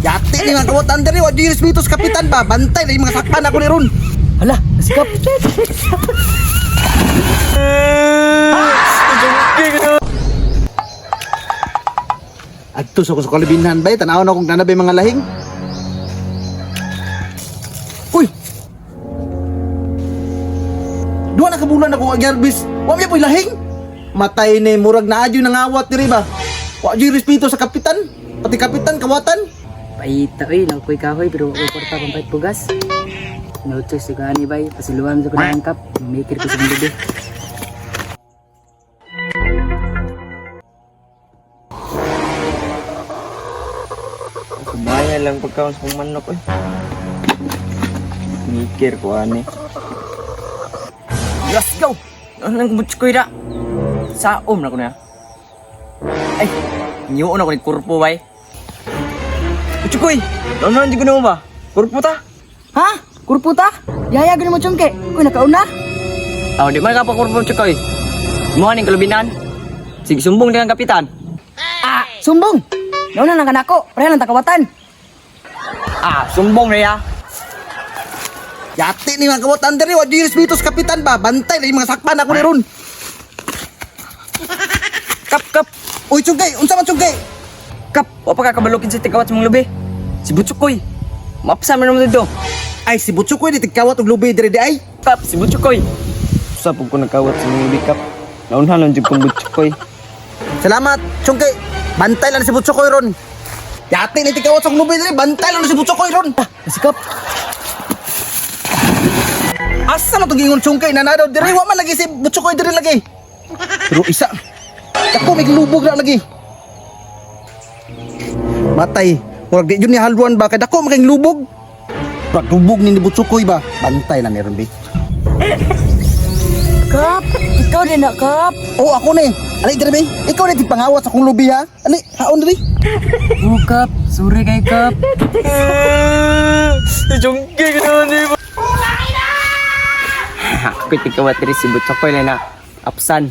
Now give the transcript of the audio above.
Yati ni mga kawatan diri, wa jud respeto sa kapitan ba? Bantay na yung mga sakpan ako ni ron. Hala, nasikap. Adto sa ko sa kalibinhan bay, tan-aw na kung nanabay mga lahing. Uy. Duha na ka bulan ako ang arbis. Wa may poy lahing. Matay ni murag na adyo nangawat diri ba. Wa jud respeto sa kapitan. Pati kapitan kawatan. Paita oy, nangkoy kahoy pero wa koy kwarta pampait bugas. No choice ko ani bay, pasiluan sa ko na ang kap. Mikir ko sa bibi. Kumaya lang pagkaon sa kong manok eh. Mikir ko ani. Let's go! Ano lang butch ko ira? Saom na ko na. Ay, niyo na ko ni kurpo bay. Butch ko eh. Ano lang di ko na ba? Kurpo ta? Ha? Kurpo ta? Yaya gani mo chungke. Uy, nakauna. Ah, di man ka pa kurpo butch ko eh. Mo aning kalubinan. Sige, sumbong din ang kapitan. Ah, sumbong. Nauna lang kanako, pareha lang takawatan. Ah, sumbong na ya. Yati ni mga kawatan diri, wa jud respeto sa kapitan ba. Bantay na yung mga sakpan ako ni ron. Kap, kap, Uy, Chugay, unsa man Chugay? kap. Wa pa ka kabalukin sa tigawat sa mong lubi. Si Butsukoy. Maapsa man naman dito. Ay, si Butsukoy di tigkawat og lubi diri di ay. Kap, si Butsukoy. Sa pug ko nagkawat sa mong lubi, kap. Naunhan lang jud kong Butsukoy. Salamat, Chungkay. Bantay lang si Butsukoy ron. Yati ni tigkawat sa lubi diri, bantay lang si Butsukoy ron. Nasikap. Asa man tong ingon Chungkay na nadaw diri, wa man lagi si Butsukoy diri lagi. Pero isa. Dako may lubog na lagi. Matay, murag di jud ni halwan ba kay dako making lubog. Murag lubog ni Butsukoy ba? Bantay lang ni ron bi. Kap, ikaw din na kap. Oh, ako ni. Ali diri bi. Ikaw ni tigpangawat sa akong lubi ha. Ali, haon diri. Oh, kap, sorry kay kap. Jungki ko naman di ba? Ako tigkawat diri si Butsukoy na na. Apsan.